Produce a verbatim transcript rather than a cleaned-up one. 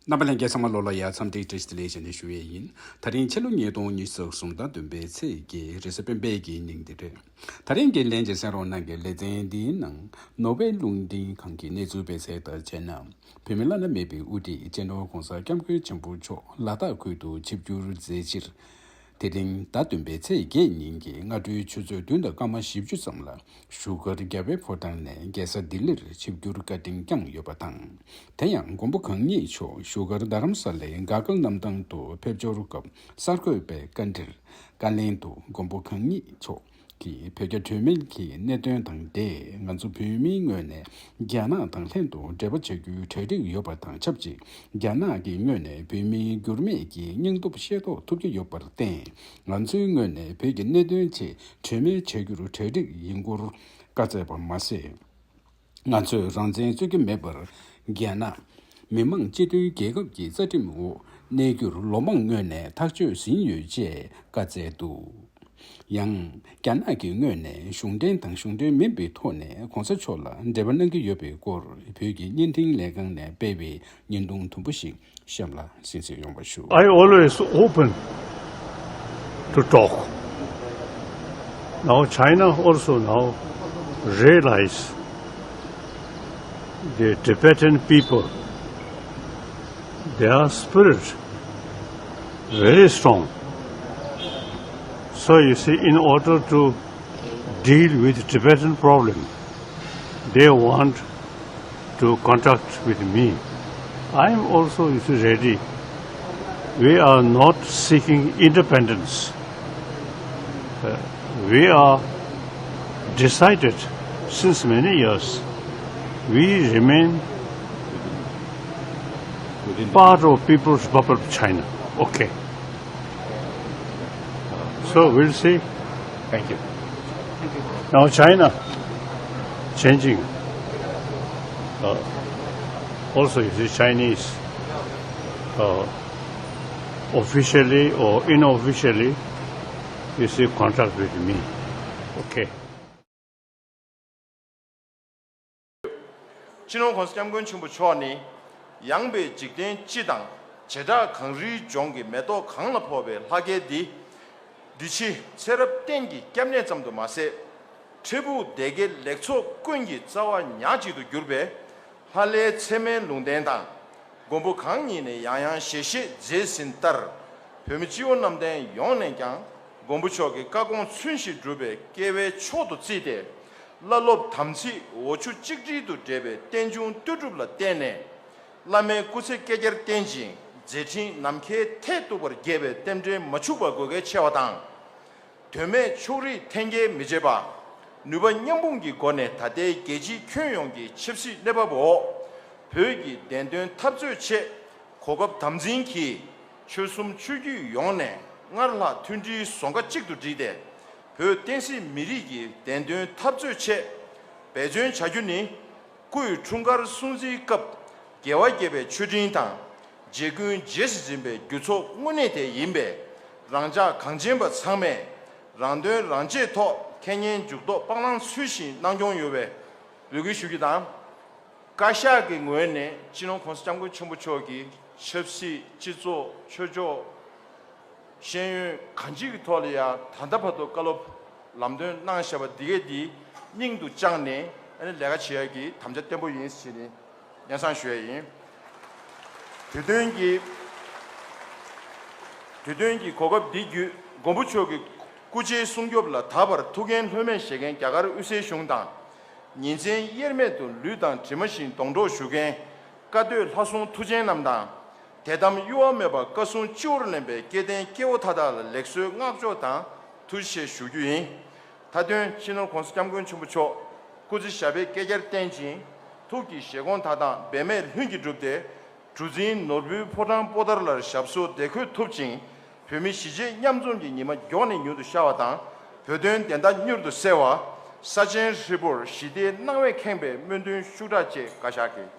རྣམ་པ་ལྷན་རྒྱས་ཚང་མ་ལོ་ལ་ཡ་འཚམས་འདྲི་བཀྲ་ཤིས་བདེ་ལེགས་ཞུ་ནས་ཞུ་ཡས་ཡིན། ད་རིང་ཕྱི་ལོ་ཉིས་སྟོང་ཉི་ཤུ་རྩ་གསུམ་ཟླ་བདུན་པའི་ཚེས་བརྒྱད་རེས་གཟའ་སྤེན་པའི་གི་ཉིན་འདི་རེད། ད་རིང་གི་ལན་གྱི་གསན་རོགས་གནང་གི་ལེ་ཚན་འདིའི་ནང་ནོར་ཝེ་རླུང་འཕྲིན་ཁང་གི་གནས་ཚུལ་སྤེལ་གསལ་ལྟར་བྱས་ན། བོད་མི་བླ་ན་མེད་པའི་དབུ་ཁྲིད་སྤྱི་ནོར་༧གོང་ས་༧སྐྱབས་མགོན་ཆེན་པོ་མཆོག་ལ་དྭགས་ཁུལ་དུ་ཆིབས་བསྒྱུར་མཛད་ཕྱིར། དེ་རིང་ཟླ་བདུན་པའི་ཚེས་བརྒྱད་ཉིན་གྱི་སྔ་དྲོའི་ཆུ་ཚོད་བདུན་དང་སྐར་མ་བཞི་བཅུ་ཙམ་ལ་བཞུགས་སྒར་རྒྱལ་བའི་ཕོ་བྲང་ནས་རྒྱལ་ས་ལྡི་ལིར་ཆིབས་བསྒྱུར་བཀའ་དྲིན་བསྐྱངས་ཡོད་པ་དང་། དེ་ཡང་མགོན་པོ་གང་ཉིད་མཆོག་བཞུགས་སྒར་རྡ་རམ་ས་ལའི་མགར་ཁང་གནམ་ཐང་དུ་ཕེབས་འབྱོར་སྐབས་གསར་འགོད་པའི་བཀའ་འདིར། བཀའ་ལན་དུ་མགོན་པོ་གང་ཉིད་མཆོག་གིས་བོད་རྒྱ་གྲོས་མོལ་གྱི་གནད་དོན་དང་འབྲེལ་ང་ཚོ་བོད་མིའི་ངོས་ནས་རྒྱ་ནག་དང་ལྷན་དུ་འབྲེལ་བ་བྱ་རྒྱུའི་གྲ་སྒྲིག་ཡོད་པ་དང་ཆབས་ཅིག་རྒྱ་ནག་གི་ངོས་ནས་བོད་མིའི་འགྱུར་མེད་ཀྱི་སྙིང་སྟོབས་ཤེས་རྟོགས་ཐུབ་ཀྱི་ཡོད་པར་བརྟེན། ང་ཚོའི་ངོས་ནས་བོད་ཀྱི་གནད་དོན་ཆེད་གྲོས་མོལ་བྱ་རྒྱུར་གྲ་སྒྲིག་ཡིན་སྐོར་བཀའ་སྩལ་པ་མ་ཟད། ང་ཚོས་རང་བཙན་རྩོད་ཀྱི་མེད་པར་རྒྱ་ནག་མི་དམངས་སྤྱི་མཐུན་རྒྱལ་ཁབ་ཀྱི་རྩ་ཁྲིམས་འོག་གནས་རྒྱུར་ལོ་མང་སྔོན་ནས་ཐག་གཅོད་ཟིན་ཡོད་ཅེས་བཀའ་སྩལ་འདུག་ཡང་། རྒྱ་ནག་གི་ངོས་ནས་གཞུང་འབྲེལ་དང་གཞུང་འབྲེལ་མིན་པའི་ཐོག་ནས་གོང་ས་མཆོག་ལ་འབྲེལ་བ་གནང་གི་ཡོད་པའི་སྐོར་བོད་ཀྱི་བརྙན་འཕྲིན་ལས་ཁང་ནས་སྤེལ་བའི་བརྙན་ཐུང་དུམ་བུ་ཞིག་གཤམ་ལ་གསན་གཟིགས་ཡོང་བ་ཞུ། I always open to talk. Now China also now realize the Tibetan people, their spirit very strong. So you see, in order to deal with Tibetan problem, they want to contact with me. I am also, you see, ready. We are not seeking independence. Uh, we are decided since many years. We remain part of People's Republic of China. Okay. So we'll see. Thank you. Now China changing. Uh, also, you see, Chinese, uh, officially or unofficially, you see, contact with me. Okay. སྤྱི་ནོར་༧གོང་ས་༧སྐྱབས་མགོན་ཆེན་པོ་མཆོག་ནི། ཡངས་པའི་འཇིག་རྟེན་སྤྱི་དང་བྱེ་བྲག་གངས་རིའི་ལྗོངས་ཀྱི་མེ་ཏོག་གང་ལ་ཕོག་པའི་ལྷ་སྐལ་འདི། འདི་ཕྱི་ཚེ་རབས་གཏན་གྱི་སྐྱབས་གནས་ཙམ་དུ་མ་ཟད། འཕྲལ་ཕུགས་བདེ་དགེ་ལེགས་ཚོགས་ཀུན་གྱི་རྩ་བ་ཉག་གཅིག་ཏུ་གྱུར་པའི་ལྷ་ལྷའི་མཚན་མའི་ལུང་བསྟན་དང་། མགོན་པོ་གང་ཉིད་ནས་ཡང་ཡང་ཞལ་བཞེས་མཛད་ཟིན་ལྟར། བོད་མི་སྤྱི་བོ་གནམ་བསྟན་ཡོངས་ནས་ཀྱང་མགོན་པོ་མཆོག་གི་བཀའ་དགོངས་ཚུལ་བཞིན་སྒྲུབ་པའི་སྐལ་བའི་མཆོག་ཏུ་བརྩིས་ཏེ། བླ་སློབ་དམ་ཚིག་འོ་ཆུ་གཅིག་སྒྲིལ་དུ་འབྲེལ་བའི་རྟེན་འབྱུང་ལྟོས་གྲུབ་ལ་བརྟེན་ནས། བླ་མའི་སྐུ་ཚེ་བསྐལ་བརྒྱར་བརྟན་ཅིང་མཛད་འཕྲིན་ནམ་མཁའི་མཐས་གཏུགས་པར་རྒྱས་པའི་རྟེན་འབྲེལ་མ་འཆུགས་པ་དགོས་གལ་ཆེ་བ་དང་། དོན་མེད་ཕྱོགས་རིས་འཐེན་འཁྱེར་མི་བྱེད་པ། ནུས་པ་མཉམ་སྤུངས་ཀྱི་སྒོ་ནས་ད་ལྟའི་རྒྱལ་སྤྱིའི་ཁྱོན་ཡོངས་ཀྱི་ཆབ་སྲིད་གནས་བབ་འོག་བོད་ཀྱི་བདེན་དོན་འཐབ་རྩོད་ཆེད་གོ་སྐབས་དམ་འཛིན་གྱིས་ཆོལ་གསུམ་ཆོས་བརྒྱུད་ཡོངས་ནས་སྔར་ལྷག་མཐུན་སྒྲིལ་ཟོང་ཁ་གཅིག་ཏུ་བསྒྲིལ་ཏེ། བོད་བསྟན་སྲིད་མི་རིགས་ཀྱི་བདེན་དོན་འཐབ་རྩོད་ཆེད་འབད་བརྩོན་བྱ་རྒྱུ་ནི། སྐུའི་འཁྲུངས་སྐར་སྲུང་བརྩིའི་སྐབས་རྒྱལ་བ་དགྱེས་པའི་མཆོད་སྤྲིན་དང་། རྗེ་ཀུན་རྗེས་སུ་འཛིན་པའི་རྒྱུ་ཚོགས་དངོས་གནས་དེ་ཡིན་པས། རང་ཅག་གངས་ཅན་པ་ཚང་མས་རང་དོན་རང་གཅེས་ཐོག་ཁེ་ཉེན་འཇུག་ལྡོག་སྤང་བླང་ཚུལ་བཞིན་གནང་སྐྱོང་ཡོད་པའི་འབོད་སྐུལ་ཞུ་རྒྱུ་དང་། བཀའ་ཤག་གི་ངོས་ནས་སྤྱི་ནོར་༧གོང་ས་༧སྐྱབས་མགོན་ཆེན་པོ་མཆོག་གིས་ཆབ་སྲིད་སྤྱི་ཚོགས་ཆོས་ཕྱོགས། ཤེས་ཡོན་གང་ཅིའི་ཐོག་ལ་ཡང་ད་ལྟ་བར་དུ་བཀའ་སློབ་ལམ་སྟོན་གནང་བཞག་པ་འདི་གས་འདི་སྙིང་དུ་བཅངས་ནས་ཨ་ནི་ལས་ཀ་བྱེད་ཡག་གི་དམ་བཅའ་བརྟན་པོ་ཡིན་ཟེར་ནས་སྙན་སེང་ཞུ་ཡ་ཡིན། དུས་སྟོན་གྱི་དུས་སྟོན་གྱི་གོ་སྐབས་འདི་བརྒྱུད་མགོན་པོ་མཆོག་གི་སྐུ་ཕྱྭའི་སྲུང་སྐྱོབ་ལ་ད་བར་ཐུགས་འགན་ལྷོད་མེད་བཞེས་མཁན་རྒྱ་གར་དབུས་སའི་གཞུང་དང་། ཉིན་མཚན་དབྱེར་མེད་དུ་ལུས་དང་གྲིབ་མ་བཞིན་སྡོང་གྲོགས་ཞུ་མཁན་བཀའ་སྡོད་ལྷ་སྲུང་མཐུ་ཆེན་རྣམས་དང་། དད་དམ་གཡོ་བ་མེད་པར་བཀའ་སྲུང་སྤྱི་བོར་ལེན་པའི་སྐལ་ལྡན་སྐྱེ་བོ་མཐའ་དག་ལ་ལེགས་གསོའི་བསྔགས་བརྗོད་དང་ཐུགས་རྗེ་ཆེ་ཞུ་རྒྱུ་ཡིན། མཐའ་དོན་སྤྱི་ནོར་༧གོང་ས་༧སྐྱབས་མགོན་ཆེན་པོ་མཆོག་སྐུ་ཚེ་ཞབས་པད་བསྐལ་བརྒྱར་བརྟན་ཅིང་། ཐུགས་ཀྱི་བཞེད་དགོངས་མཐའ་དག་འབད་མེད་ལྷུན་གྱིས་གྲུབ་སྟེ། གྲུ་གཟིངས་ནོར་བུའི་ཕོ་བྲང་པོ་ཏཱ་ལར་ཞབས་སོར་བདེ་འཁོད་ཐུབ་ཅིང་། བོད་མི་གཞིས་བྱེས་མཉམ་འཛོམས་ཀྱི་ཉི་མ་མགྱོགས་ནས་མྱུར་དུ་ཤར་བ་དང་། བོད་དོན་བདེན་མཐའ་མྱུར་དུ་གསལ་བ། ས་ཆེན་ཧྲིལ་པོར་ཞི་བདེའི་སྣང་བས་ཁེངས་པའི་སྨོན་འདུན་ཤུགས་དྲག་བཅས་བཀའ་ཤག་གིས།